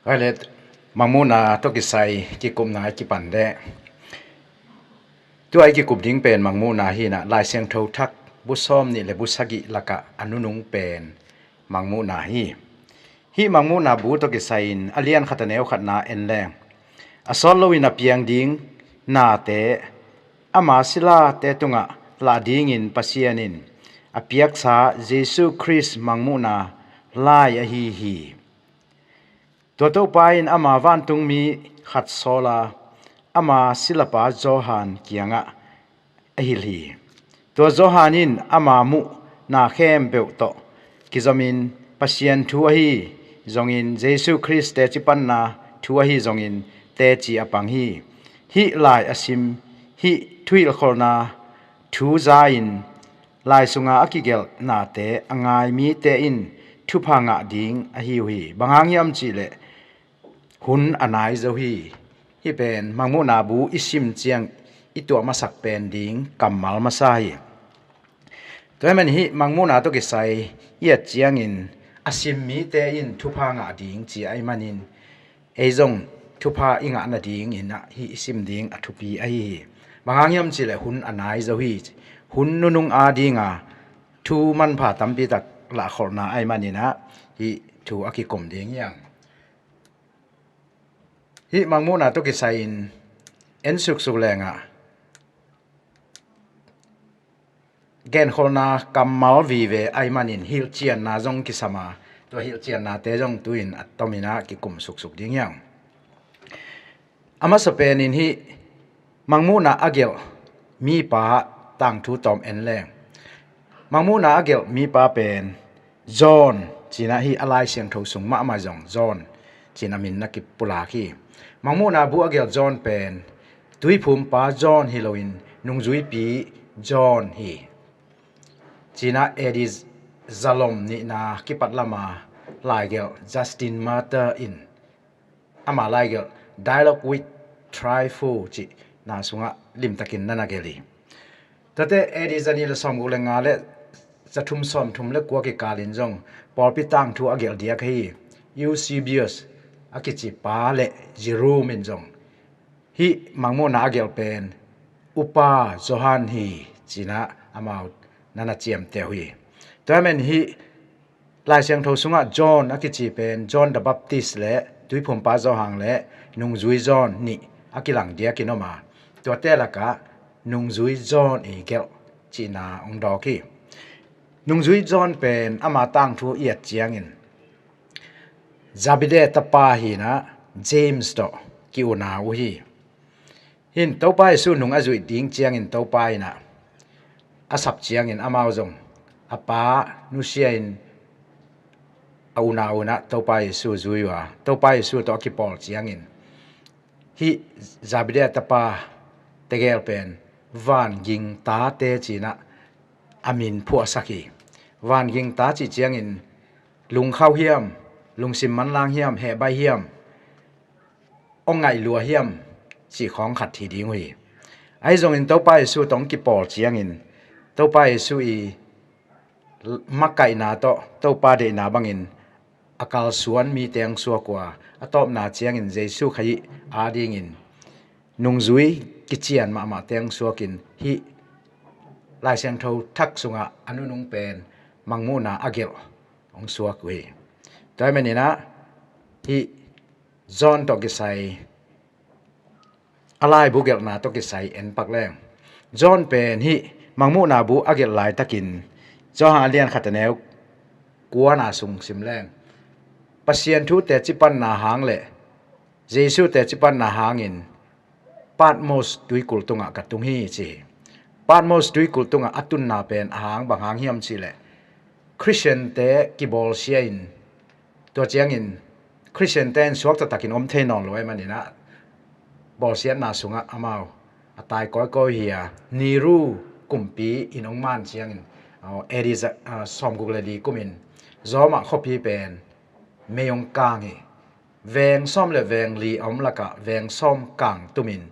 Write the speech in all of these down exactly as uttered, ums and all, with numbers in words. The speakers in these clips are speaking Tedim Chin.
Toilet mangmuhna tawh kisai kikupna i kipan deh. Tua i kikup ding pen mangmuhna hi-in ah Lai Siangtho Thak bu sawm nih le bu sagih lakah a nunung pen mangmuhna hi. Hih mangmuhna bu tawh kisai-in a lian khat a neu khatna en leng, a sawt loin a piang ding nate ama silate tungah lah dingin Pasian in a piaksa Jesu Khrist mangmuhna lai ahi hi. Tua Topa in ama vantungmi khat sawl a, ama silapa Johan kiangah a hilh hi. Tua Johan in ama muhna khempeuh tawh kizomin Pasian thu ahi zongin, Jesu Khrist tecipanna thu ahi zongin teci a pang hi. Hih lai a sim, hih thuhilhkholhna thu za-in lai sunga a kigelhnate a ngai mite in thupha ngah ding ahi uh hi. Bang hang hiam cihleh hun a nai zo hi. Hih pen mangmuhna bu i sim ciang i tuah masak pen ding kammal masa hi. Tua ahih manin hih mangmuhna tawh kisai i et ciangin a sim mite in thupha ngah ding ci ahih manin ei zong thupha i ngah nadingin ah hih i sim ding a thupi ahi hi. Bang hang hiam cihleh hun a nai zo hi. Hun nunung a dinga thu manpha tampi tak lahkholhna ahih manin ah hih thu a kikum ding hi hang. Hih mangmuhna tawh kisai-in en suksuk lengah genkholhna kammal vive ahih manin hilhcianna zong kisam a, tua hilhciannate zong tu-in a tomin ah kikum suksuk ding hi hang. A masa penin hih mangmuhna a gelh mipa tangthu tawm en leng, mangmuhna a gelh mipa pen John ci-in ah, hih a Lai Siangtho sung mahmah zong John ci-in a min na kipulak hi. Mangmuhna bu a gelh John pen tuiphumpa John hi loin nungzuipi John hi. Ci-in ah A D zalom nihna kipat lama laigelh Justin Martyr in ama laigelh Dialogue with Trypho cihna sungah limtakin na na gelh hi. Tuate A D zanih le sawmguk le nga le zathum sawmthum le kua kikalin zong pawlpi tangthu a gelh diak ahi Eusebius a kici pa le Jerome in zong hih mangmuhna a gelh pen upa Johan hi ci-in ah amau na na ciamteh uh hi. Tua ahih manin hih Lai Siangtho sungah John a kici pen John the Baptist le tuiphumpa Johan le nungzui John nih a kilang diakin om a, tuate lakah nungzui John i gelh cihna hong dawk hi. Nungzui John pen ama tangthu i et ciangin Zebedee tapa hi-in ah James tawh ki-unau uh hi. Hih in Topa Jesu nung a zuih ding ciangin Topa in ah a sap ciangin amau zong a pa nusia-in a unau in ah Topa Jesu zui uh a, Topa Jesu tawh a kipawl ciangin hih Zebedee tapa tegel pen vanging tate ci-in ah a min phuahsak hi. Vanging ta cih ciangin lungkhau hiam, lungsim manlang hiam, hehbai hiam, hong ngaih lua hiam cih khawng khat hi ding uh hi. Ahi zongin Topa Jesu tawh hong kipawl ciangin Topa Jesu i makaihna tawh Topa deihna bangin a kalsuan mite hong suak uh a, a tawpna ciangin Jesu Khazih adingin nungzui kician mahmahte hong suakin hih Lai Siangtho Thak sungah a nunung pen mangmuhna a gelh hong suak uh hi. Tua ahih manin ah hih John tawh kisai a laibu gelhna tawh kisai en pak leng, John pen hih mangmuhna bu a gelh laitakin Johan a lian khat a neu kuana sung sim leng, Pasian thu tecipanna hang le Jesu tecipanna hangin Patmos tuikulh tungah ka tung hi ci hi. Patmos tuikulh tungah a tunna pen a hang bang hang hiam cihleh Khristiante kibawlsia in, tua ciangin Khristiante in suak taktakin om thei nawn lo ahih manin ah bawlsiatna sungah amau a tai kawikawi hi a, Nero kumpi in hong man ciangin, aw, A D za-, ah, sawmguk le li kumin Roma khuapi pen mei hong kang hi. Veng sawm le veng li a om lakah veng sawm kang tumin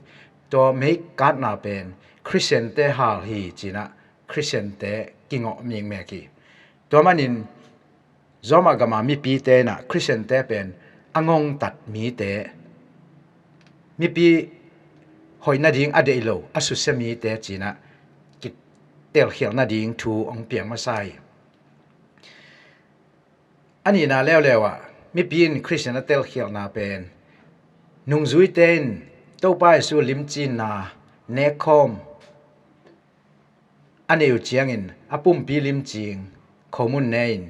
tua mei katna pen Khristiante hal hi ci-in ah Khristiante kingawh mikmek hi. Tua manin Roma gama mipite in ah Khristiante pen a ngongtat mite, mipi hoih nading a deih lo a susia mite cinah kitelkhialh nading thu hong piang masa hi. A nihna leuleu ah mipi in Khristian a telkhialhna pen nungzuite in Topa Jesu limcinna nekkhawm a neih uh ciangin a pumpi limcing khomun ne in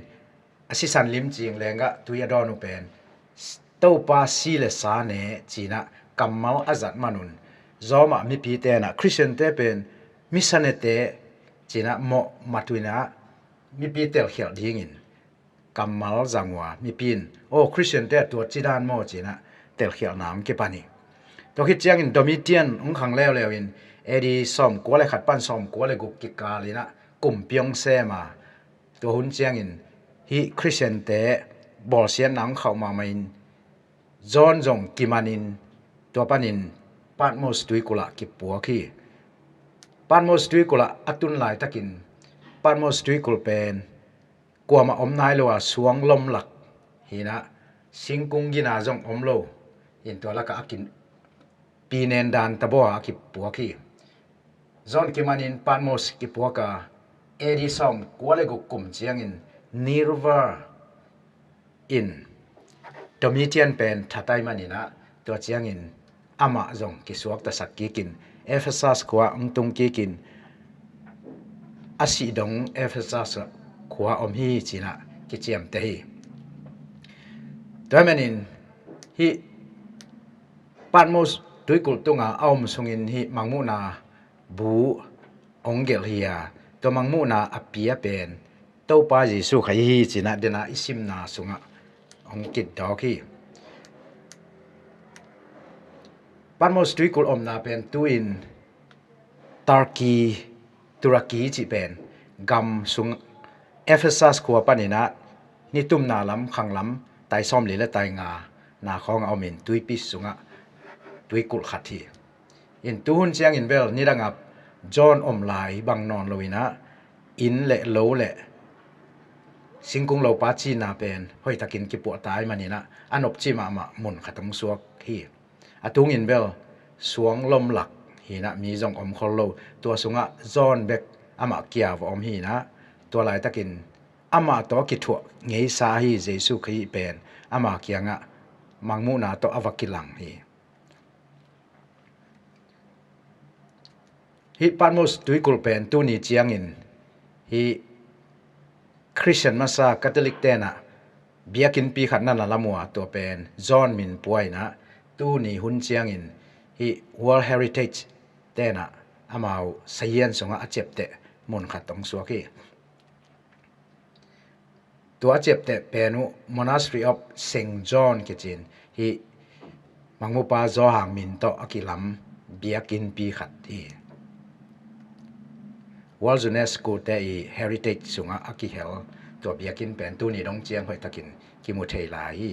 a sisan limcing lenggah tui a dawn uh pen Topa si le sa ne cinah kammal a zat manun Rome ah mipite inah Khristiante pen misa nete cinah mawh mat uh inah mipi telkhialh dingin kammal zang uh a mipi in aw Khristiante a tua cidan maw cinah telkhialhna hong kipan hi. Tua khit ciangin Domitian hong khang leuleu in A D sawmkua le khat pan sawmkua le guk kikal inah kumpi hong sem a, tua hun ciangin hih Khristiante bawlsiatna hong khauh mahmah in John zong kimanin tua panin Patmos tuikulh ah kipuak hi. Patmos tuikulh ah a tun laitakin Patmos tuikulh pen kuamah om nai lo a suang lomlak hinah singkung gina zong om lo in tua lakah a kin pinen dan tabaw a kipuak hi. John kimanin Patmos kipuak a A D sawmkua le guk kum ciangin Nerva in Domitian pen that ai maninah tua ciangin amah zong kisuaktasak kikin Ephesus khua hong tung kikin a sih dong Ephesus khua om hi cinah kiciamteh hi. Tua manin hih Patmos tuikulh tunga a om sungin hih mangmuhna bu hong gelh hi a, tua mangmuhna a pia pen Topa Jesu Khazih hi cinah dena i simna sungah hong kitdawk hi. Patmos tuikulh omna pen tu-in Turkey, Turkey cih pen gam sung Ephesus khua paninah nitumna lam khanglam tai sawmli le tai nga na khawngah omin tuipi sungah tuikulh khat hi. In tuhun ciangin bel nidangah John om lai bang nawn loinah inn le lo le singkung lopa cina pen hoihtakin kipuahtai maninah a nopci mahmah mun khat hong suak hi. A tungin bel suang lomlak hinah mi zong om khol lo. Tua sungah John bek amah kia va om hinah tua laitakin amah tawh a kithuah ngeisa hi Jesu Khazih pen ama kiangah mangmuhna tawh a va kilang hi. Hih Patmos tuikulh pen tuni ciangin hih Khristian masa Catholic tenah biakinnpi khat na na lam uh a tua pen John min puainah tuni hun ciangin hih World Heritage tenah amau sahian sungah a ciapteh mun khat hong suak hi. Tua a ciapteh pen uh Monastery of Saint John kicin hih mangmupa Zawhang min tawh a kilam biakinnpi khat hi. World UNESCO te i heritage sungah a kihel tua biakinn pen tuni dong ciang hoihtakin kimu thei lai hi.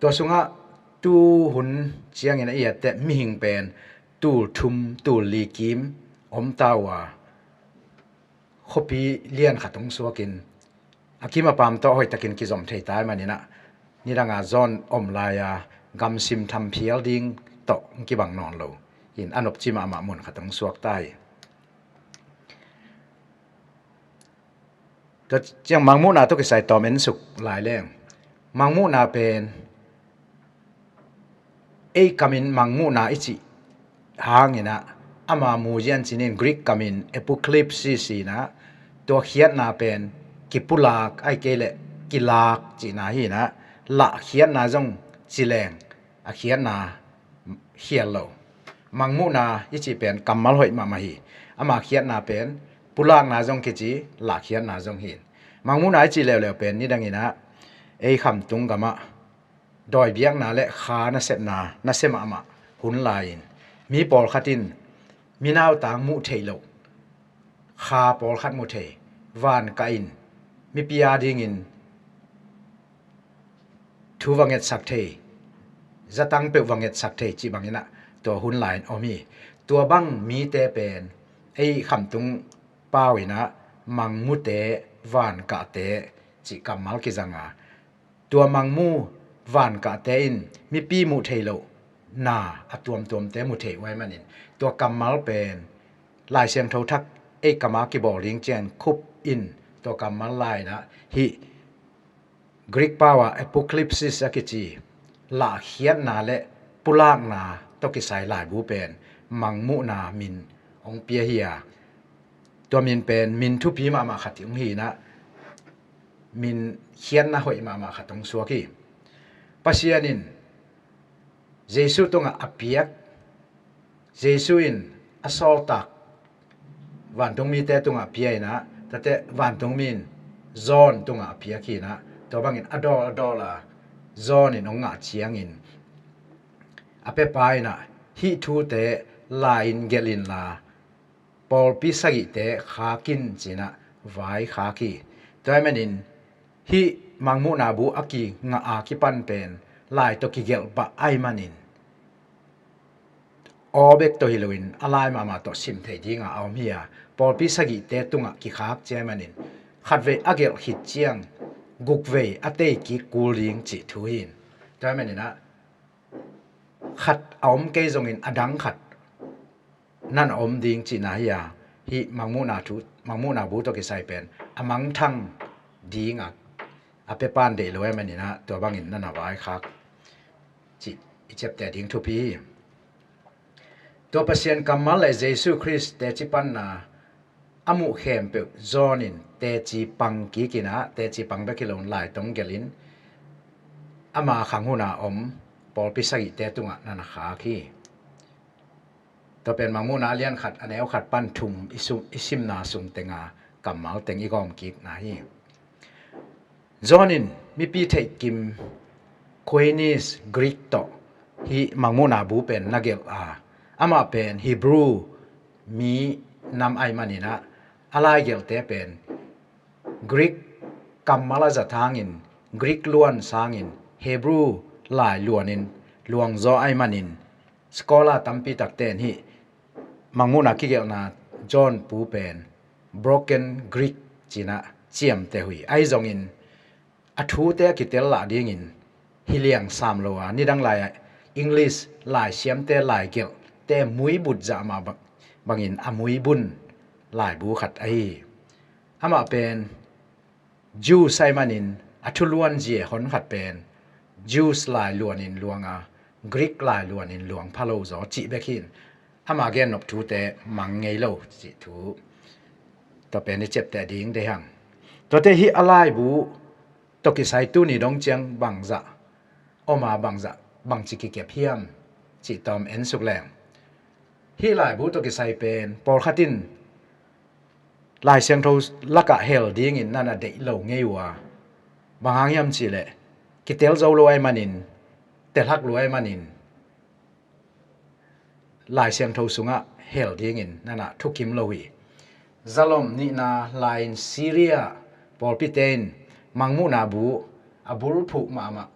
Tua sungah tu hun ciangin a i etteh mihing pen tul thum tul li kim om ta uh a khuapi lian khat hong suakin a kim a pam tawh hoihtakin kizom thei tai maninah nidanga John om lai-a gamsim thamphial ding tawh hong kibang nawn lo in a nopci mahmah mun khat hong suak tai. Tua ciang mangmuhna tawh kisai tawm en suk lai leng mangmuhna pen ei kamin mangmuhna i cih hanginah ama muzian cinin Greek kamin apocalypse sinah tua khiatna pen kipulak ai kei leh kilak cihna hinah lahkhiatna zong ci leng a khiatna khial lo. Mangmuhna i cih pen kammal hoih mahmah hi. Ama khiatna pen pulakna zong kici lahkhiatna zong hi. Mangmuhna i cih leuleu pen nidanginah ei khamtung gamah dawi biakna le kha nasepna nasia mahmah hun lai-in mi pawlkhat in minautang muh theih loh kha pawlkhat mu thei, van kah in mipi a dingin thu va ngetsak thei, zatang peuh va ngetsak thei cih banginah tua hun lai-in om hi. Tua bang mite pen ei khamtung pau inah mangmute, van kahte cih kammal kizanga tua mangmu vankahte in mipi muh theih loh na a tuamtuamte mu thei uh ahih manin, tua kammal pen Lai Siangtho Thak ei kammal kibawl ding ciang khup in tua kammal lai-in ah hih Greek pau ah apocalypsis a kici lahkhiatna le pulakna tawh kisai laibu pen mangmuhna min hong pia hi a, tua min pen min thupi mahmah khat hong hi in ah, min khiatna hoih mahmah khat hong suak hi. Pasian in Jesu tungah a piak, Jesu in a sawltak vantungmite tungah a pia in ah, tate vantungmi in John tungah a piak hi in ah, tua bangin a dawl a dawl a, John in hong ngah ciangin a pepa in ah, hih thute lai-in gelh inla, pawlpi sagihte khak in ci-in ah vaikhak hi. Tua ahih manin hih mangmuhna bu a kingah a kipan pen lai tawh kigelh pah ahih manin, aw bek tawh hi loin a lai mahmah tawh sim thei dingah a om hi a, pawlpi sagihte tungah kikhak ci ahih manin, khatvei a gelh khit ciang gukvei a tei kik kul ding cih thu hi. Tua ahih manin ah, khat a om kei zongin a dang khat nan a om ding cihna hi a, hih mangmuhna thu, mangmuhna bu tawh kisai pen a mangthang dingah a pepa in deih lo ahih manin ah, tua bangin nan a vaikhak cih i ciapteh ding thupi hi. Tua Pasian kammal le Jesu Khrist teci panna a muh khempeuh John in teci pang kik in ah, teci pang bek hi loin lai tawh hong gelh in, ama khang hun a om pawlpi sagihte tungah nan a khak hi. Tua pen mangmuhna a lian khat a neu khat pan thum i su-, i simna sung tenga kammal teng i gawm kikna hi. John in mipi theihkim Koine Greek tawh hih mangmuhna bu pen na gelh a, amah pen Hebrew mi nam ahih manin ah, a lai gelhte pen Greek kammal a zat hangin, Greek luan sangin Hebrew lai luanin luangzaw ahih manin, scholar tampi takte in hih mangmuhna kigelhna John bu pen broken Greek ci-in ah ciamteh uh hi. Ahi zongin a thute a kitel lah dingin hi liang sam lo a, nidang lai-ah English laisiamte laigelhte muibut zah mah bang, bangin a muibun laibu khat ahi hi. Amah pen Jews ahih manin a thuluan zia hon khat pen Jews lai luanin luang a, Greek lai luanin luang pha lo zaw cih bek hi in, ama gennop thute mang ngei lo cih thu tua pen i ciapteh ding deih hang. Tuate hih a laibu tawh kisai tuni dong ciang bangzah om a, bangzah bangci kikep hiam cih tawm en suk leng. Hih laibu tawh kisai pen pawlkhat in Lai Siangtho lakah hel dingin nan a deih lo ngei uh a, bang hang hiam cihleh kitel zo lo ahih manin, telhak lo ahih manin Lai Siangtho sungah hel dingin nan a thukim lo hi. Zalom nihna lai-in Syria pawlpite in mangmuhna bu a bulphuh mahmah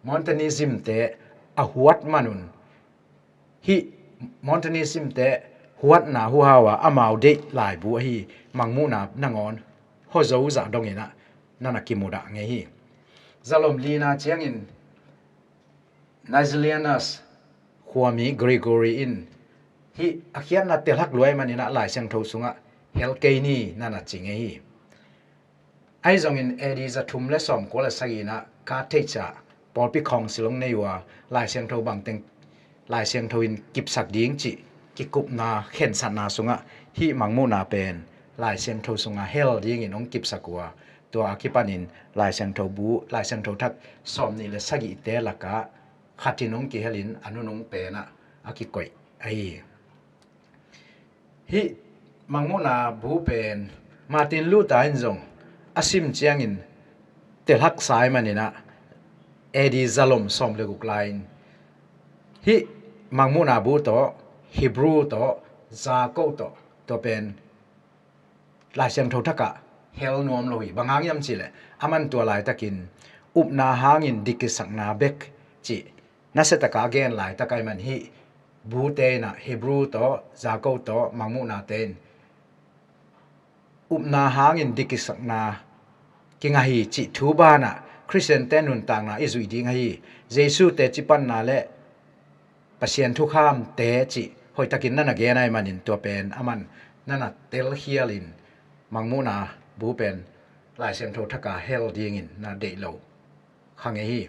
Montanism-te a huat man un, hih Montanism-te huatna huhau a amau deih laibu ahi mangmuhna nangawn hawzo zah dongin ah nan a kimudah ngei hi. Zalom lina ciangin Nazianzus khuami Gregory in hih a khiatna telhak lo ahih manin ah Lai Siangtho sungah hel kei ni nan a ci ngei hi. Ahi zongin A D za thum le sawmkua le sagih in ah Carthage ah pawlpi council hong nei uh a, Lai Siangtho bangteng Lai Siangtho in kipsak ding cih kikupna khensatna sungah hih mangmuhna pen Lai Siangtho sungah hel dingin hong kipsak uh a, tua a kipanin Lai Siangtho bu, Lai Siangtho thak sawmnih le sagihte lakah khat in hong kihelin a nunung penah a kikoih ahi hi. Hih mangmuhna bu pen Martin Luther in zong a sim ciangin telhaksa ahih manin ah A D zalom sawm le guk lai-in hih mangmuhna bu tawh, Hebrew tawh, Zako tawh, tua pen Lai Siangtho thakah hel nuam lo hi. Bang hang hiam cihleh aman tua laitakin upna hangin dik kisakna bek cih nasia takah a gen laitak ahih man hih bute in ah Hebrew tawh, Zako tawh, mangmuhnate in upna hangin dik kisakna kingah hi cih thu banah Khristiante nuntakna i zuih ding ahi. Jesu teci panna le Pasian thukhamte cih hoihtakin na na gen ahih manin tua pen aman na na telkhialin Mangmuhna bu pen Lai Siangtho thaka hel dingin na deih lo kha ngei hi.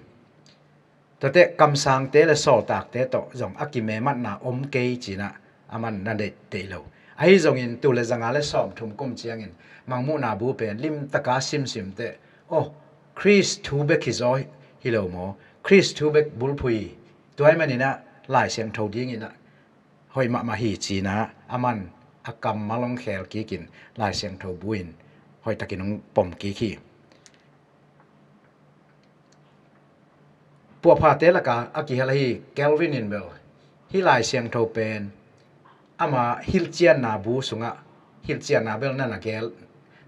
Tuate kamsangte le sawltakte tawh zong a kimematna om kei cinah aman na deih, deih lo. Ahi zongin tul le zanga le sawmthum kum ciangin Mangmuhna bu pen limtaka simsim teh, oh, Khrist thu bek hi zaw hi lo maw? Khrist thu bek bulphuh hi. Tua ahih maninah Lai Siangtho dinginah hoih mahmah hi cinah aman a kammal hong khel kikin Lai Siangtho bu in hoihtakin hong pom kik hi. Puahphate laka a kihel ahi Calvin in bel hih Lai Siangtho pen ama hilhcianna bu sungah hilhcianna bel na na gelh,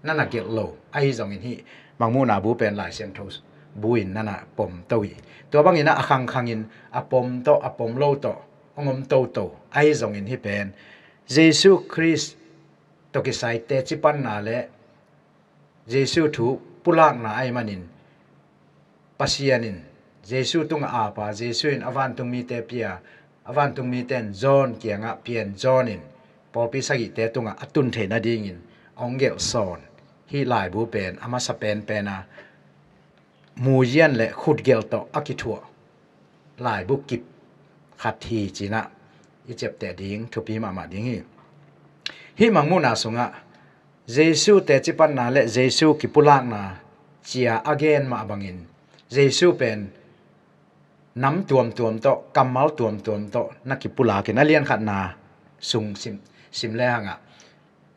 na na gelh lo. Ahi zongin hih Mangmuhna bu pen Lai Siangtho bu in na na pom to hi. Tua banginah a khangkhangin a pom tawh a pom lo tawh hong om toto. Ahi zongin hih pen Jesu Khrist tawh kisai teci panna le Jesu thu pulakna ahih manin Pasian in Jesu tungah a pa, Jesu in a vantungmite pia, a vantungmite in John kiangah pian, John in pawlpi sagihte tungah a tun theih nadingin a hong gelh sawn. Hih laibu pen a masa penpen a muzian le khutgelh tawh a kithuah laibu kip khat hi cinah i ciapteh ding thupi mahmah ding hi. Hih Mangmuhna sungah Jesu teci panna le Jesu kipulakna cia a gen mah bangin Jesu pen nam tuamtuam tawh, kammal tuamtuam tawh na kipulakin a lian khatna sung sim, sim le hangah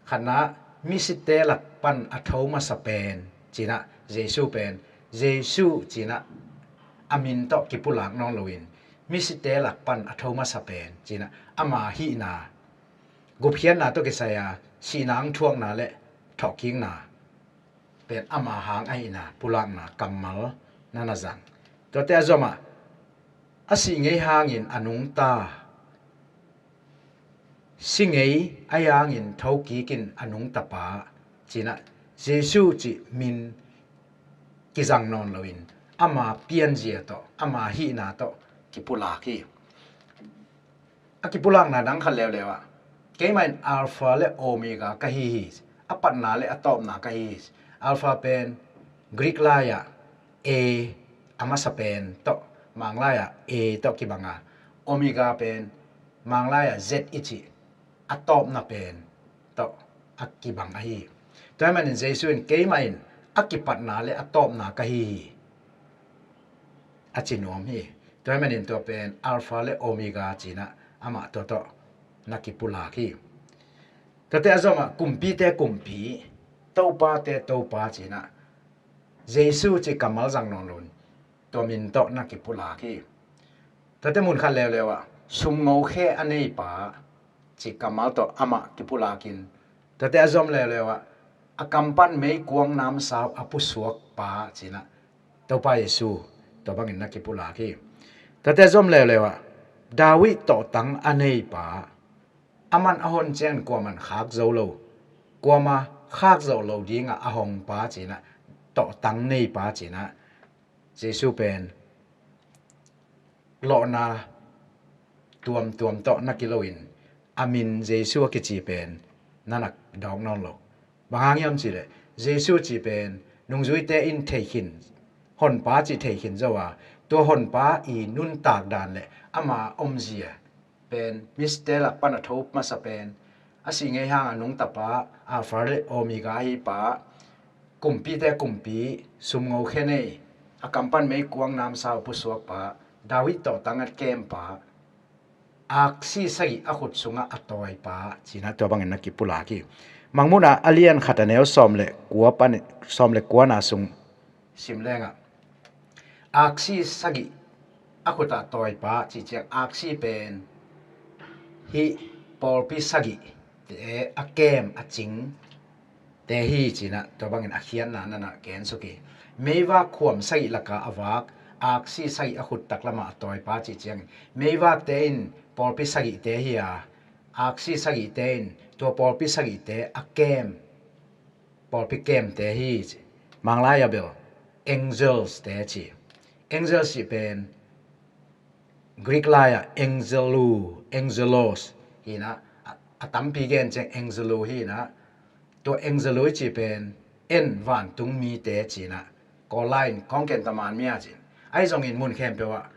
khatna, misite lak pan a tho masa pen cinah Jesu pen Jesu cinah a min tawh kipulak nawn loin misite lak pan a tho masa pen cinah ama hihna, gupkhiatna tawh kisai a sihna hong thuakna le thawhkikna pen ama hang ahihna pulakna kammal na na zang. Tuate a zomah a sih ngei hangin a nungta, si ngei a hangin thokikin a nungtapa cinah Jesu cih min kizang nawn loin ama pianzia tawh, ama hihna tawh kipulak hi. A kipulakna dang khat leuleu ah keimah in Alpha le Omega ka hi hi. A patna le a tawpna ka hi hi. Alpha pen Greek lai-ah A, a masa pen tawh, Manglai-ah A tawh kibang a, Omega pen Manglai-ah Z i cih a tawpna pen tawh a kibang ahi. Tua ahih manin Jesu in keimah in a kipatna le a tawpna ka hi hi a ci nuam hi. Tua ahih manin tua pen Alpha le Omega cinah amah tua tawh na kipulak hi. Tuate a zomah kumpite kumpi, topate topa cinah Jesu cih kammal zang nawn loin tua min tawh na kipulak hi. Tuate mun khat leuleu ah sumngo khe a neipa cih kammal tawh amah kipulakin, tuate a zom leuleu ah a kam pan meikuang namsau a pusuakpa cinah Topa Jesu tua bangin na kipulak hi. Tuate a zom leuleu ah David tawhtang a neipa, aman a hon ciangin kuaman khak zo lo, kuama khak zo lo dingah a hongpa cinah, tawhtang neipa cinah Jesu pen lawhna tuamtuam tawh na kiloin a min Jesu a kici pen na na dawk nawn lo. Bang hang hiam cihleh Jesu cih pen nungzuite in thei khin, honpa cih thei khin zo a, tua honpa i nuntak dan le ama omzia pen misite lak pan a tho masa pen, a sih ngei hang a nungtapa, Alpha le Omega ahipa, kumpite kumpi, sumngo khe nei, a kam pan meikuang namsau pusuakpa, David tawhtang a kempa, aksi sagih a khut sungah a tawipa cinah tua bangin na kipulak hi. Mangmuhna a lian khat a neu sawm le kua pan, sawm le kuana sung sim lengah aksi sagih a khutah tawipa cih ciang aksi pen hih pawlpi sagihte a kem a cing te hi cinah tua bangin a khiatna na na gensuk hi. Meivak khuam sagih laka a vak aksi sagih a khut taklamah a tawipa cih ciangin meivakte in pawlpi sagihte hi a, aksi sagihte in tua pawlpi sagihte a kem, pawlpi kemte hi ci. Manglai a bel angels te ci. Angels cih pen Greek lai-ah angelu, angelos hi-in ah, a, a tampi gen ciang angelu hi-in ah, tua angelu i cih pen en vantung mite ci-in ah, Kawl lai-in kong ken taman mia ci. Ahi zongin mun khempeuh ah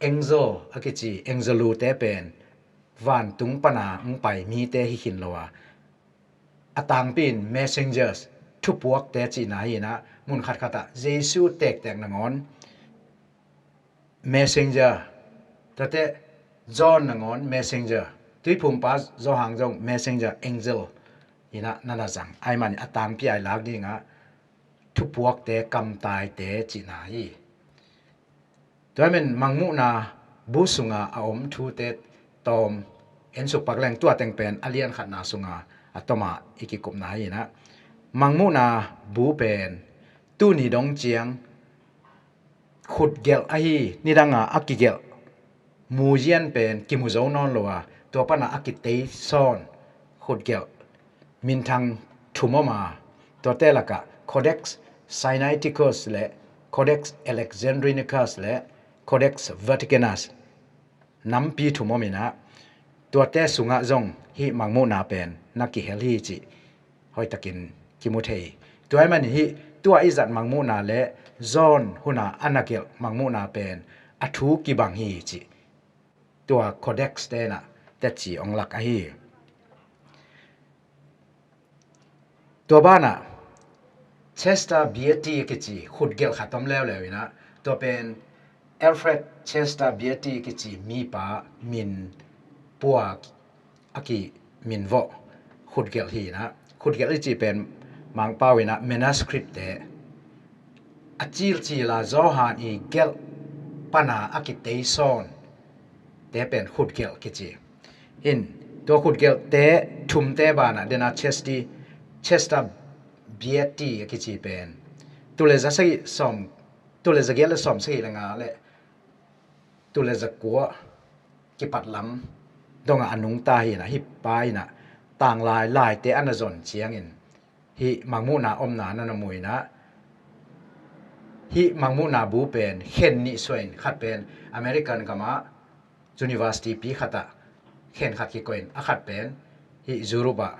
angel a kici, angelu te pen vantung pana hong pai mite hi khin lo a, a tangpi in messengers, thupuakte cihna hi-in ah, mun khatkhat ah Jesu tektek nangawn messenger, tate John nangawn messenger, Tuiphumpa Johan zong messenger, angel hi-in ah na na zang. Ahih manin a tangpi a i lak ding ah thupuakte, kamtaite cihna hi. Tua ahih manin Mangmuhna bu sunga a om thute tawm en suk pak leng, tua teng pen a lian khatna sunga a tawm a i kikupna hi-in ah, Mangmuhna bu pen tuni dong ciang khutgelh ahi, nidanga a kigelh muzian pen kimu zo nawn lo a, tua pana a kiteisawn khutgelh minthang thum om a, tuate lakah Codex Sinaiticus le Codex Alexandrinicus le Codex Vaticanus nampi thum om in ah, tuate sungah zong hih Mangmuhna pen na kihel hi cih hoihtakin kimu thei. Tua ahih manin hih tua i zat Mangmuhna le John huna a na gelh Mangmuhna pen a thu kibang hi cih tua codex te in ah tetci hong lak ahi. Tua banah Chester Beatty kici khutgelh khat om leuleu in ah, tua pen Alfred Chester Beatty kici mipa min pua a kiminvawh khutgelh hi-in ah, khutgelh i cih pen Mangpau in ah manuscript te, a cilcil a Johan i gelh pana a kiteisawn te pen khutgelh kici. In, tua khutgelhte thumte banah dena Chester, Chester Beatty a kici pen tul le za sagih sawm, tul le za giat le sawm sagih le nga le tul le za kua kipat lam dongah a nungta hi-in ah, hih pa in ah tanglai laite a na zon ciangin hih Mangmuhna omna na na mu in ah, hih Mangmuhna bu pen khen nih suah in, khat pen American gamah university pi khatah khen khat kikoih in, a khat pen hih Europe ah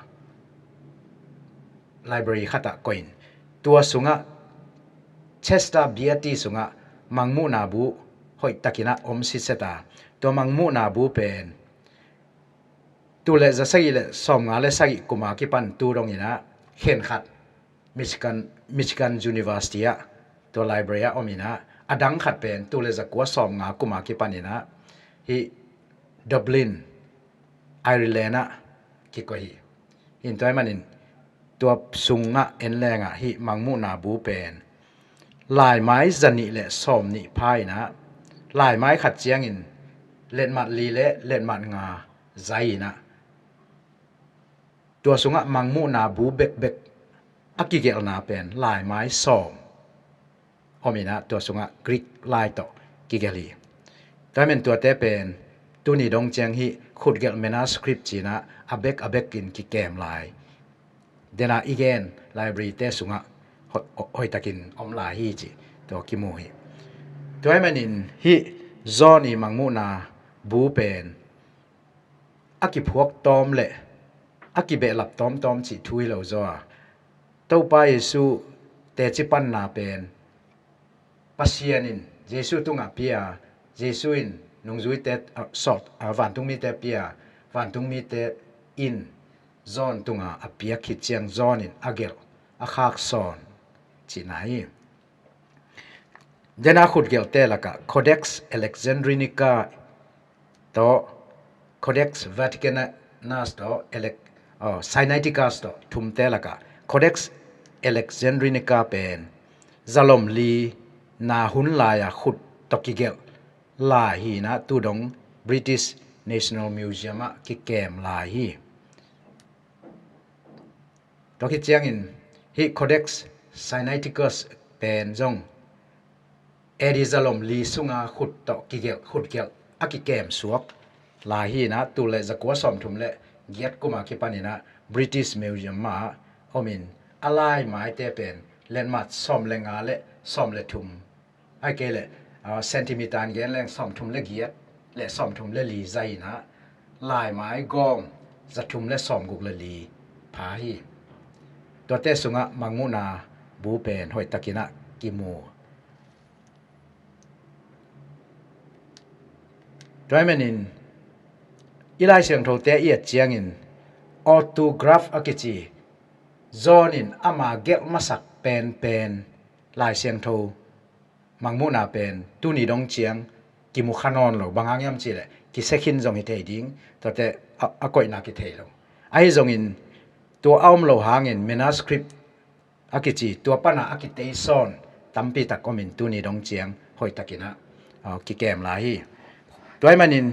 library khatah koih in, tua sungah Chester Beatty sungah Mangmuhna bu hoihtakin ah om sitset a, tua Mangmuhna bu pen tul le za sagih le sawmnga le sagih kuma kipan tu dongin ah khen khat Michigan, Michigan University ah tua library ah om in ah, a dang khat pen tul le za kua sawmnga kuma kipan in ah hih Dublin, Ireland ah kikoih hi. In tua ahih manin tua sungah en lengah hih Mangmuhna bu pen laimai za nih le sawm nih pha in ah, laimai khat ciangin letmat li le letmat nga zai in ah, tua sungah Mangmuhna bu bekbek a kigelhna pen laimai sawm om in ah, tua sungah Greek lai tawh kigelh hi. Tua ahih manin tuate pen tuni dong ciang hih khutgelh manuscript ci-in ah a bek a bekin kikem lai, dena i gen library te sungah hoi, hoihtakin om lai hi cih tua kimu hi. Tua ahih manin hih John i Mangmuhna bu pen a kiphuak tawm le a kibehlap tawmtawm cih thu hi lo zaw a, Topa Jesu teci panna pen Pasian in Jesu tungah pia, Jesu in nungzuite, a, sawt, a, vantungmite pia, vantungmite in John tungah a piak khit ciang John in a gelh, a khaksawn cihna hi. Dena khutgelhte lakah Codex Alexandrinica tawh, Codex Vaticanus tawh, Elec-, oh, Sinaiticus tawh thumte lakah Codex Alexandrinica pen zalom li na hun lai-a khut tawh kigelh lai hi-in ah, tu dong British National Museum ah kikem lai hi. Tua khit ciangin hih Codex Sinaiticus pen zong A D zalom li sunga khut tawh kigelh, khutgelh a kikem suak lai hi-in ah, tul le za kua sawmthum le giat kuma kipan in ah British Museum ah om in, a laimaite pen letmat sawm le nga le sawm le thum, ahih kei leh, ah, centimeter in gen leng sawm thum le giat le sawm thum le li zai in ah, laimai gawng za thum le sawm guk le li pha hi. Tuate sungah Mangmuhna bu pen hoihtakin ah kimu. Tua ahih manin i Lai Siangthote i et ciangin autograph a kici, John in ama gelh masak penpen Lai Siangtho Mangmuhna pen tuni dong ciang kimu kha nawn lo, bang hang hiam cih leh kisia khin zong hi thei ding, tuate a, a koihna kithei lo. Ahi zongin tua a om lo hangin manuscript a kici, tua pan a a kitei sawn tampi tak om in tuni dong ciang hoihtakin ah, ah, kikem lai hi. Tua ahih manin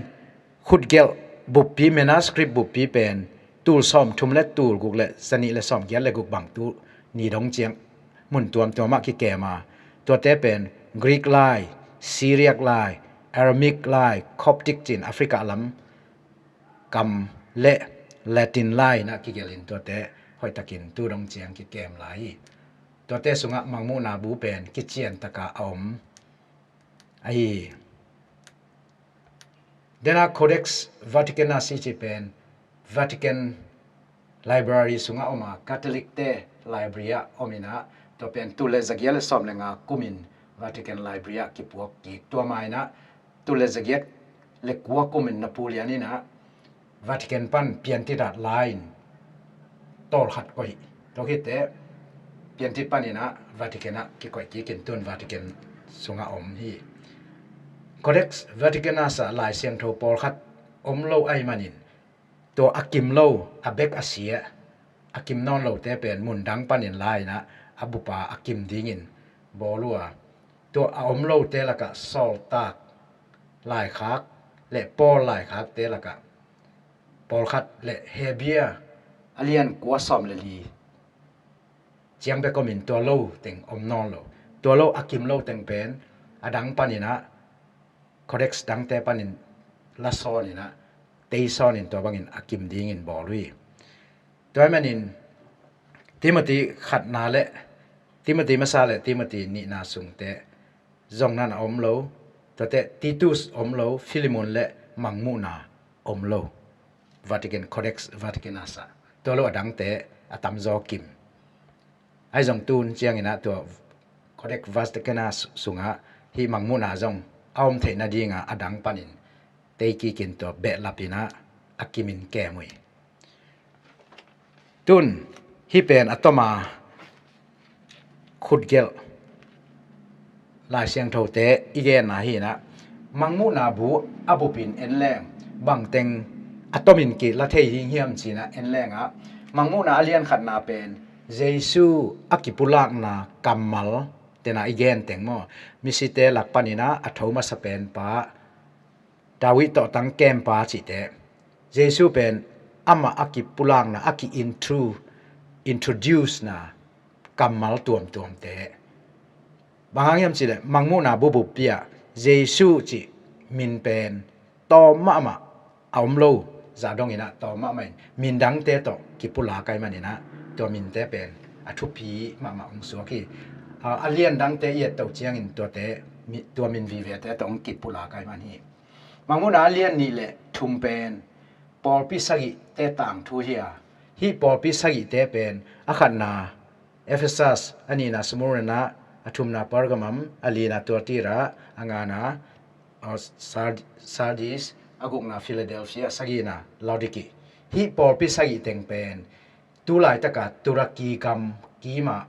khutgelh buppi, manuscript buppi pen tul sawm thum le tul guk le za nih le sawm giat le guk bang tuni dong ciang mun tuamtuam ah kikem a, tuate pen Greek lai, Syriac lai, Aramaic lai, Coptic ci-in Africa lam kam le Latin lai in ah kigelh in tuate hoihtakin tu dong ciang kikem lai hi. Tuate sungah Mangmuhna bu pen kician takin a om ahi hi. Tua in ah Codex Vaticanus i cih pen Vatican Library sungah om a, Catholic-te library ah om in ah, tua pen tul le za giat le sawm le nga kumin Vatican Library ah kipuak kik. Tua ma in ah tul le za giat le kua kumin Napoleon in ah Vatican pan piantit ah la in tawlkhat koih. Tua khit teh piantit pan in ah Vatican ah kikoih kik in, tun Vatican sungah om hi. Codex Vaticanus ah Lai Siangtho pawlkhat om lo ahih manin, tua a kim lo, a bek a sia, a kim nawn lote pen mun dang panin la in ah a bup a a kim dingin bawl uh a, tua a om lote lakah Sawltak laikhak le Paul laikhakte lakah pawlkhat le Hebru a lian kua sawm le li ciang bek om in, tua lo teng om nawn lo. Tua lo a kim lo teng pen a dang panin ah, codex dangte panin la sawn in ah, tei sawn in tua bangin a kim dingin bawl uh hi. Tua ahih manin Timothy khatna le Timothy masa le Timothy nihna sungte zong nan a om lo. Tuate Titus om lo, Philemon le Mangmuhna om lo. Vatican, Codex Vaticanus ah. Tua lo a dangte a tamzaw kim. Ahi zong tun ciangin ah tua Codex Vaticanus sungah hih Mangmuhna zong a om theih nadingin a dang panin tei kik in tua behlap in ah a kimin kem uh hi. Tun hih pen a tawm a khutgelh Lai Siangthote i genna hi in ah, Mangmuhna bu a bupin en leng bangteng a tawmin kila thei ding hiam ci-in ah en leng ah, Mangmuhna a lian khatna pen Jesu a kipulakna kammal tena i gen teng maw, misite lak panin ah a tho masa pen pa David tawhtang kempa cihte, Jesu pen amah a kipulakna, a ki-intro, introduce na kammal tuamtuamte. Bang hang hiam cih leh Mangmuhna bu buppi ah Jesu cih min pen tawm mahmah a om lo zah dongin ah tawm mahmah in min dangte tawh kipulak ahih manin ah tua minte pen a thupi mahmah hong suak hi. A, a lian dangte i et to ciangin tuate, mi, tua min vivete tawh hong kipulak ahih man hi. Mangmuhna a lian nih le thum pen pawlpi sagihte tangthu hi a, hih pawlpi sagihte pen a khatna Ephesus, a nihna Smurna, a thumna Pergamum, a lina Tuatira, a ngana, uh, Sard-, Sardis, a gukna Philadelphia, a sagihna Laodicea. Hih pawlpi sagih teng pen tu laitaka Turkey gam kimah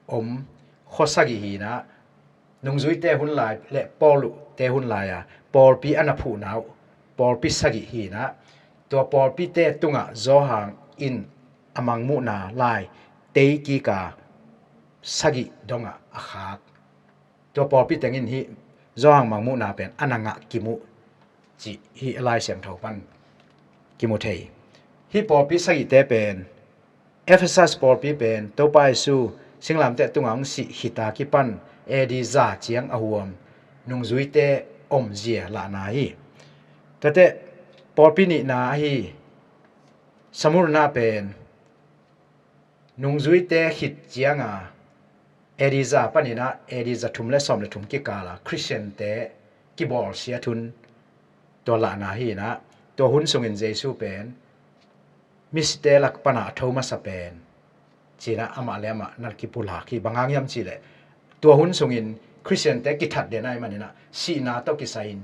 om khua sagih hi in ah, nungzuite hun lai le Paul uhte hun lai-a pawlpi a na phuhna uh pawlpi sagih hi in ah, tua pawlpite tungah Johan in a Mangmuhna lai tei kik a, sagih dongah a khak. Tua pawlpi teng in hih Johan Mangmuhna pen a na ngah kim uh cih hih a Lai Siangtho pan kimu thei. Hih pawlpi sagihte pen Ephesus pawlpi pen Topa Jesu singlamteh tungah hong sih khit a kipan A D za ciang a huam nungzuite omzia lahna hi. Tuate pawlpi nihna ahi Smurna pen nungzuite khit cianga A D za paninah A D za thum le sawm le thum kikala Khristiante kibawlsiat hun tua lahna hinah, tua hun sungin Jesu pen misite lak panah a tho masa pen cinah amah le amah na kipulak hi. Bang hang hiam cihleh tua hun sungin Khristiante kithat den ahih maninah sihna tawh kisai-in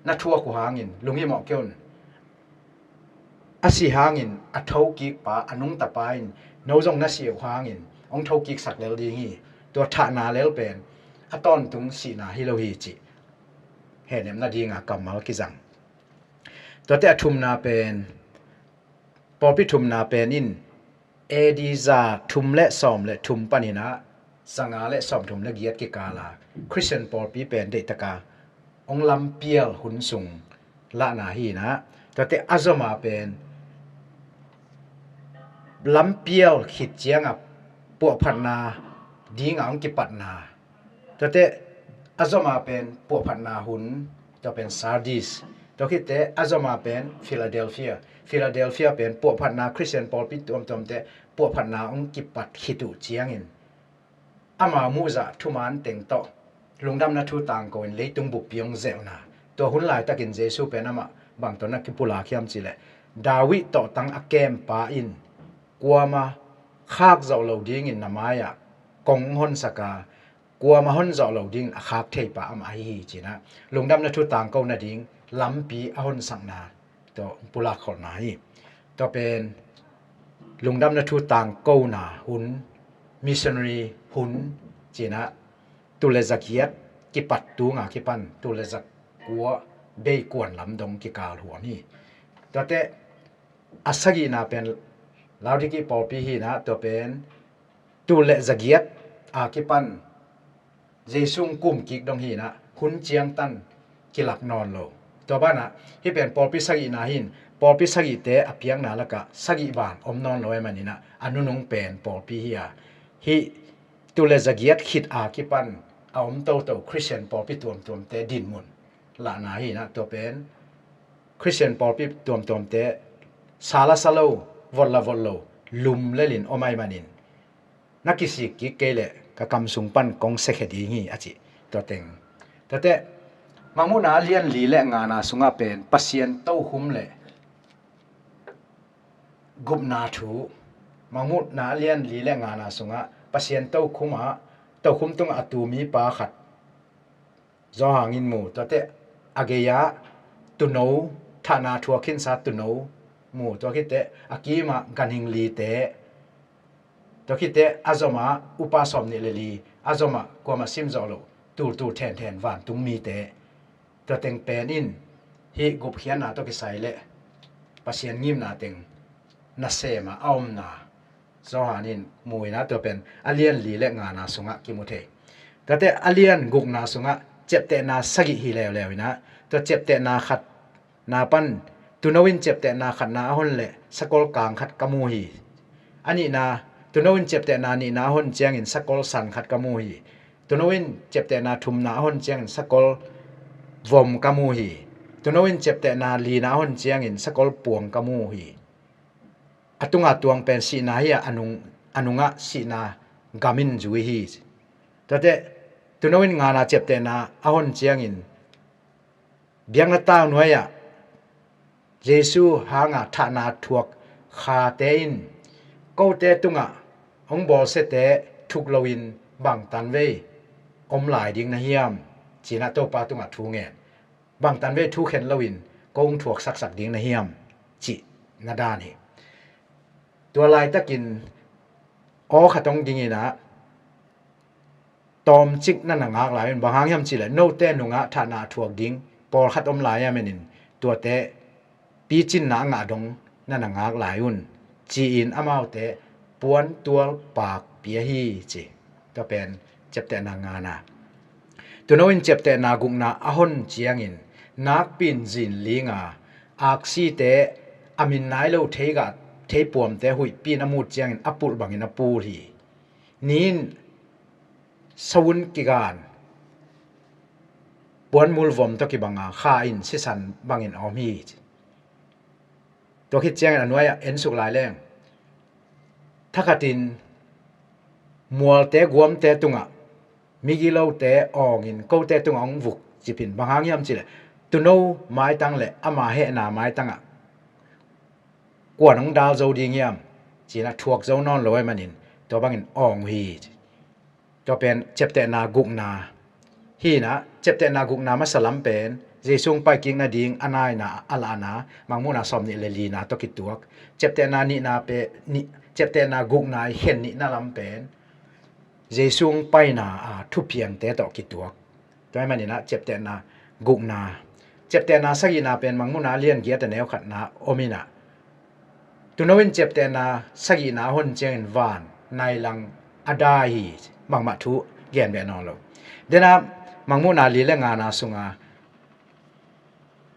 na thuak uh hangin lunghimawh kei un. A si hangin a thokikpa, a nungtapa in no zong na si uh hangin hong thokiksak lel ding hi. Tua thahna lel pen a tawntung sihna hi lo hi cih hehnep nadinga kammal kizang. Tuate a thumna pen, pawlpi thumna pen in A D za thum le sawm le thum paninah zanga le sawmthum le giat kikala Khristian pawlpi pen deihtaka hong lampial hun sung lahna hinah, tuate a zoma pen lampial khit cianga puahphatna dinga hong kipatna. Tuate a zoma pen puahphatna hun, tua pen Sardis. Tua khitte a zoma pen Philadelphia. Philadelphia pen puahphatna, Khristian pawlpi tuamtuamte puahphatna hong kipat khit uh ciangin ama muhzah thuman teng tawh lungdamna thu tangko in leitung buppi hong zelhna. Tua hun laitakin Jesu pen amah bang tawh na kipulak hiam cihleh, David tawhtang a kempa in kuama khak zawh lo dingin na mai-ah kong honsaka, kuama hon zawh lo dingin a khak theipa amah ahi hi cinah lungdamna thu tangko nading lampi a honsakna tua pulak kholhna hi. Tua pen lungdamna thu tangkona hun, missionary hun cinah tul le zagiat kipat tunga kipan tul le zakua beikuan lam dong kikal huam hi. Tuate a sagihna pen Laodiki pawlpi hinah, tua pen tul le zagiat a kipan Jesu hong kum kik dong hinah hun ciangtan kilak nawn lo. Tua banah hih pen pawlpi sagihna hin, pawlpi sagihte a piakna lakah sagih ban om nawn lo ahih maninah a nunung pen pawlpi hi a, hih tul le zagiat khit a kipan a om toto Khristian pawlpi tuamtuamte dinmun lahna hinah, tua pen Khristian pawlpi tuamtuamte sa la sa lo, vot la vot lo, lum lelin om ahih manin na kisik kik kei leh ka kam sung pan kong siakhia ding hi a cih tua teng. Tuate Mangmuhna a lian li le ngana sungah pen Pasian tokhum le gupna thu. Mangmuhna a lian li le ngana sungah Pasian tokhumah, tokhum tungah a tu mipa khat Johan in mu, tuate a gei-ah tuuno, thahna thuak khinsa tuuno mu, tua khitte a kimah ganhing lite, tua khitte a zomah upa sawm nih le li, a zomah kuamah simzawh loh tultul thenthen vantung mite. Tua teng pen in hih gupkhiatna tawh kisai le Pasian ngimna teng nasema a omna Johan in mu inah, tua pen a lian li le ngana sungah kimu thei. Tuate a lian gukna sungah ciaptehna sagih hi leuleu inah, tua ciaptehna khatna pan tuuno in ciaptehna khatna a hon le sakol kang khat ka mu hi. A nihna, tuuno in ciaptehna nihna a hon ciangin sakol san khat ka mu hi. Tuuno in ciaptehna thumna a hon ciangin sakol vom ka mu hi. Tuuno in ciaptehna lina a hon ciangin sakol puang ka mu hi. A tunga tuang pen sihna hi a, a nung, a nungah sihna gam in zui hi. Tuate tuuno in ngana ciaptehna a hon ciangin biakna tau nuai-ah Jesu hanga thahna thuak khate in kote tungah hong bawlsiate thuk loin bangtan vei om lai ding na hiam, cinah Topa tungah thu ngen. Bangtan vei thukhen loin ko hong thuaksaksak ding na hiam, cih na dan hi. Tua laitakin aw khat hong ding inah tawmcik na na ngak lai un. Bang hang hiam cihleh note nungah thahna a thuak ding pawlkhat om lai a menin tuate picinna a ngah dong na na ngak lai un, ci-in amaute puantual paak pia hi, ci. Tua pen ciaptehna ngana. Tuuno in ciaptehna gukna a hon ciangin nakpi in zin linga aksite a min nai lo theigah theipuamte huihpi in a mut ciangin a pulh bangin a pul hi. Ni in so un kigan puanmul vom tawh kibanga kha in sisan bangin a om hi. Tua khit ciangin a nuai-ah ensuk lai leng thakhatin mualte guamte tungah migilote awngin kote tungah hong vuk cipin bang hang hiam cileh, tuuno maitang le ama hehna maitangah kuan hong dal zo ding hiam cinah thuak zo nawn lo ahih manin tua bangin awng uh hi. Tua pen ciaptehna gukna hi inah, ciaptehna gukna masa lam pen Jesu hong paikik nading a naina a lahna, Mangmuhna sawm nih le lina tawh kituak. Ciaptehna nihna pe, nih, ciaptehna gukna i khen nihna lam pen Jesu hong paina a thupiangte tawh kituak. Tua ahih maninah ciaptehna gukna, ciaptehna sagihna pen Mangmuhna a lian giat a neu khatna om inah, tuuno in ciaptehna sagihna a hon ciangin van nailang a dai hi. Bangmah thu gen beh nawn lo. Denah Mangmuhna li le ngana sunga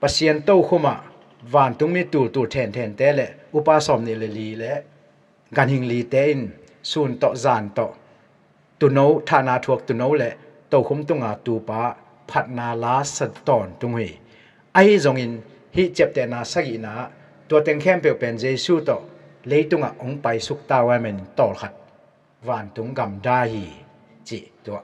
Pasian tokhumah vantungmi tultul thenthente le upa sawm nih le li le ganhing lite in sun tawh zan tawh tuuno, thahna thuak tuuno le tokhum tunga tuupa phatna la sa tawntung uh hi. Ahi zongin hih ciaptehna sagihna ah tua teng khempeuh pen Jesu tawh leitungah hong paisuk ta uh ahih manin tawlkhat vantung gam dai hi, cih tua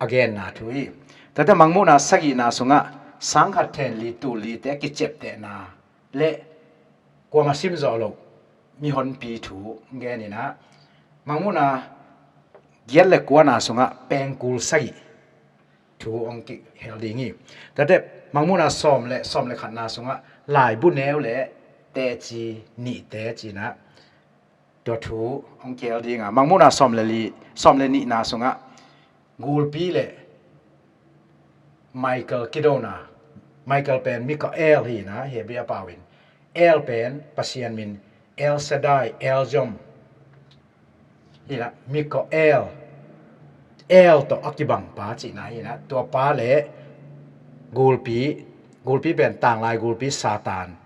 a genna thu hi. Tua teh Mangmuhna sagihna sungah sangkhat then li tul lite kiciaptehna le kuama simzawh loh mihonpi thu gen inah, Mangmuhna giat le kuana sungah pengkul sagih thu hong kihel ding hi. Tua teh Mangmuhna sawm le, sawm le khatna sungah laibu neu le teci nihte cinah tua thu hong kihel dinga, Mangmuhna sawm le li, sawm le nihna sungah gulpi le Michael kidona, Michael pen Mikael hi inah Hebrew a pau in, El pen Pasian min, El Shaddai, El Zom hi inah, Mikael, El tawh a kibang pa cihna hi inah, tua pa le gulpi, gulpi pen tanglai gulpi Satan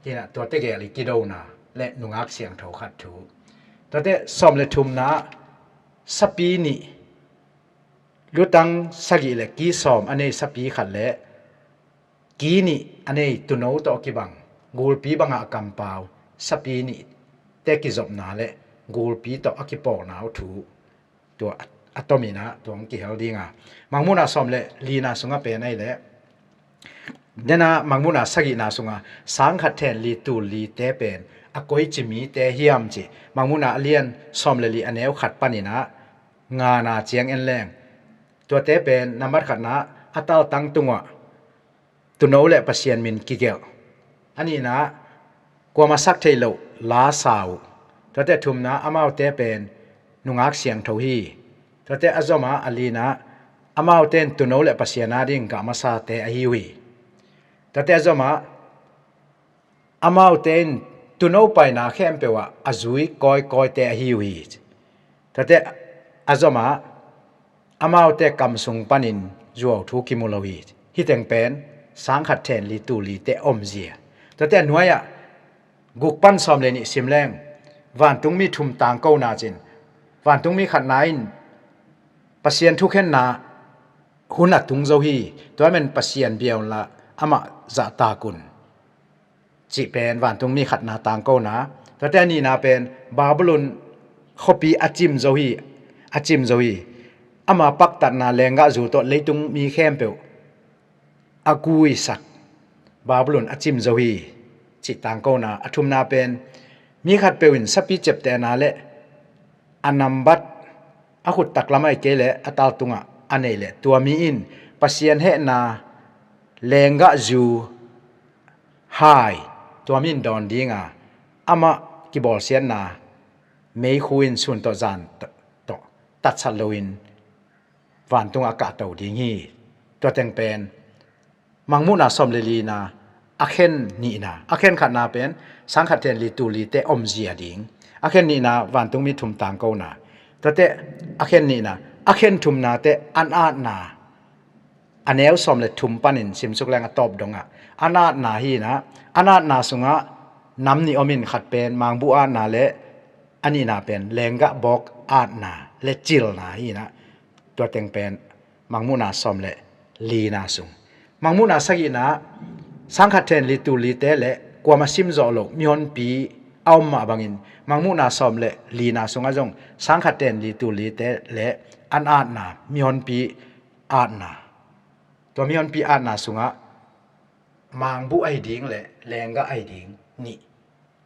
hi inah, tua tegel i kidona le nungak siangtho khat thu. Tua teh sawm le thumna sapi nih, lutang sagih le ki sawm a nei sapi khat le ki nih a nei tuuno tawh a kibang gulpi bangah a kampau sapi nihte kizopna le gulpi tawh a kipawlna uh thu tua a tom inah tua hong kihel dinga, Mangmuhna sawm le lina sungah pen ahih leh, denah Mangmuhna sagihna sungah sangkhat then li tul lite pen a koici mite hiam cih Mangmuhna a lian sawm le li a neu khat paninah ngana ciang en leng, tuate pen nambat khatna a taltang tungah tuuno le Pasian min kigelh. A nihna kuama sak theih loh la sa uh. Tuate thumna amaute pen nungak siangtho hi. Tuate a zomah a lina amaute in tuuno le Pasian ading gah masate ahi uh hi. Tuate a zomah amaute in tuuno paina khempeuh ah a zui kawikawite ahi uh hi. Tuate a zomah amaute kam sung panin zuau thu kimu lo hi. Hih teng pen sangkhat then li tul lite omzia. Tuate a nuai-ah guk pan sawm le nih sim leng vantungmi thum tangkona cin, vantungmi khatna in Pasian thukhenna hun a tung zo hi. Tua men Pasian bia unla amah zahtak un cih pen vantungmi khatna tangkona. Tuate a nihna pen Babylon khuapi a cim zo hi, a cim zo hi. Ama paktatna lenggahzu tawh leitung mi khempeuh a guisak Babylon a cim zo hi, cih tangkona. A thumna pen mi khatpeuh in sapi ciaptehna le a nambat a khut taklam ahih kei leh a taltungah a neih leh tua mi in Pasian hehna lenggahzu hai, tua mi in dawn dinga, amah kibawlsiatna meikhu in sun tawh zan tawh tatsat loin vantungah a kahto ding hi. Tua teng pen Mangmuhna sawm le lina a khen nihna, a khen khatna pen sangkhat then li tul lite omzia ding, a khen nihna vantungmi thum tangkona. Tuate a khen nihna, a khen thumna teh an atna, a neu sawm le thum panin simsuk leng a tawp dongah an atna hi inah, an atna sungah nam nih om in, khat pen mangbuh atna le a nihna pen lenggah bawk atna le cilna hi inah, tua teng pen Mangmuhna sawm le lina sung. Mangmuhna sagihna sangkhat then li tul lite le kuama simzawh loh mihonpi a om mah bangin Mangmuhna sawm le lina sungah zong sangkhat ten li tul lite le an atna, mihonpi atna, tua mihonpi atna sungah mangbuh ahi ding le lenggah ahi ding nih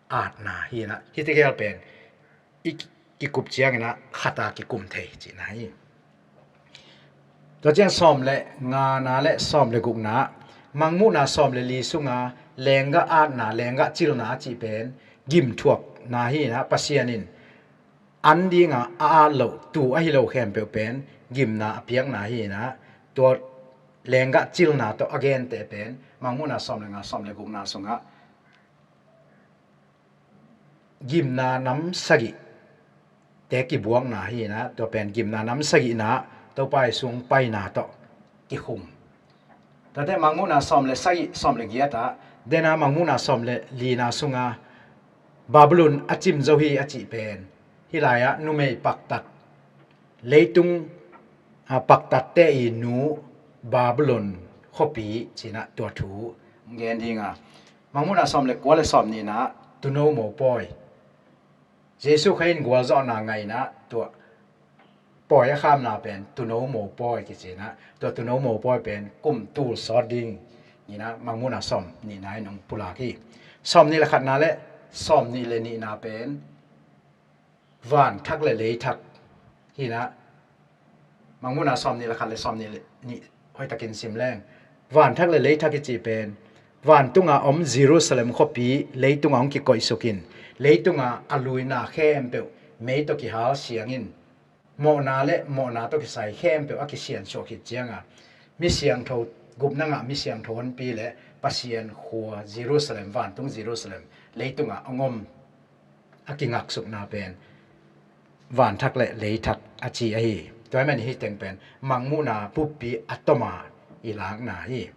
atna hi inah, hih tegel pen i kikup cianginah khata kikum thei cihna hi. Tua ciang sawm le ngana le sawm le gukna, Mangmuhna sawm le li sunga lenggah atna, lenggah cilna a cih pen gimthuakna hi inah, Pasian in an dinga a at loh, tu ahi lo khempeuh pen gimna a piakna hi inah, tua lenggah cilna tawh a gente pen Mangmuhna sawm le nga, sawm le gukna sungah gimna nam sagih te kibuakna hi inah, tua pen gimna nam sagihna Topa i sung paina tawh kikhum. Tate Mangmuhna sawm le sagih, sawm le giat ah, dena Mangmuhna sawm le lina sunga Babylon a cim zo hi a cih pen hih lai-ah numei paktat, leitung a paktatte i nu Babylon khuapi cinah tua thu gen dinga, Mangmuhna sawm le kua le sawm nihna tuuno mopawi, Jesu Khazih in gualzawhna ngaina tua pawi a khamna pen tuuno mopawi kicinah, tua tuuno mopawi pen kum tul sawt ding inah Mangmuhna sawm nihna in hong pulak hi. Sawm nih le khatna le sawm nih le nihna pen van thak le lei thak hi inah, Mangmuhna sawm nih le khat le sawm nih le nih hoihtakin sim leng, van thak le lei thak i cih pen vantunga om Jerusalem khuapi leitunga hong kikoihsukin, leitunga a luina khempeuh mei tawh kihal siangin, mawhna le mawhna tawh kisai khempeuh a kisiansuah khit cianga mi siangtho, gupna ngah mi siangtho honpi le Pasian khua Jerusalem, vantung Jerusalem leitunga hong om a kingaksukna pen van thak le lei thak a ci ahi. Tua hi man hih teng pen Mangmuhna buppi a toma i lakna hi.